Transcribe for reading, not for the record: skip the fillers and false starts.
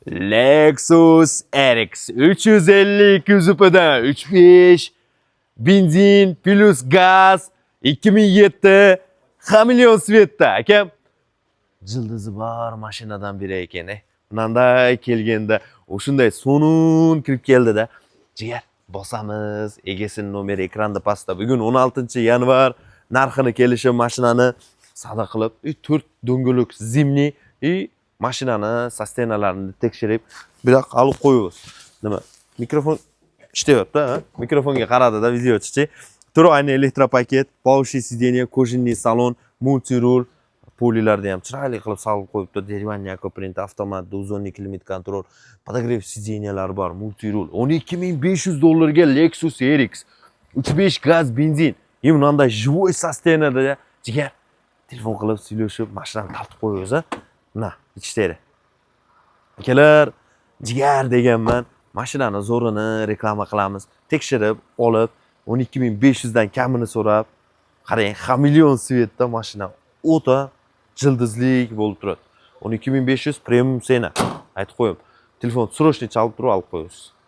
Lexus RX 350 kuzovidan, 3.5 benzin plus gaz, 2007, хамелеон цвет da akam. Jildizi bor mashinadan biri ekan. Bunday kelganda o'shunday so'nun kirib keldida. Jigar, bosamiz. Egasini nomeri ekranda pastda. Bugun 16 yanvar, narxini kelishib, mashinani savdo qilib, и 4 do'ngalik зимний, и mashinani состояния larini tekshirib, bu yoqqa olib qo'yamiz. Nima, mikrofon ishlayapti, ha? Mikrofonga qaradida videochichi. Тройной электропакет, повышенный сиденье, кожаный салон, мультируль, polilarni ham chiroyli qilib solib qo'yibdi. Деревянный принт, avtomat, двухзонный климат-контроль, подогрев сиденья lar bor, мультируль. 12 500 dollarga Lexus RX 3.5 gaz benzin. И bunday живой состояние da. Jigar, telefon qilib suylashib, mashinani tortib qo'yamiz, a. Mana ichiteri. Akalar, jigar deganman. Mashinani zo'rini reklama qilamiz. Tekshirib olib, 12 500 dan kamini so'rab, qarang, хамелеон цвет da mashina o'ta jildizlik bo'lib turadi. 12 500 premium цена. Aytib qo'yim. Telefon срочный chalib turib olib qo'yasiz.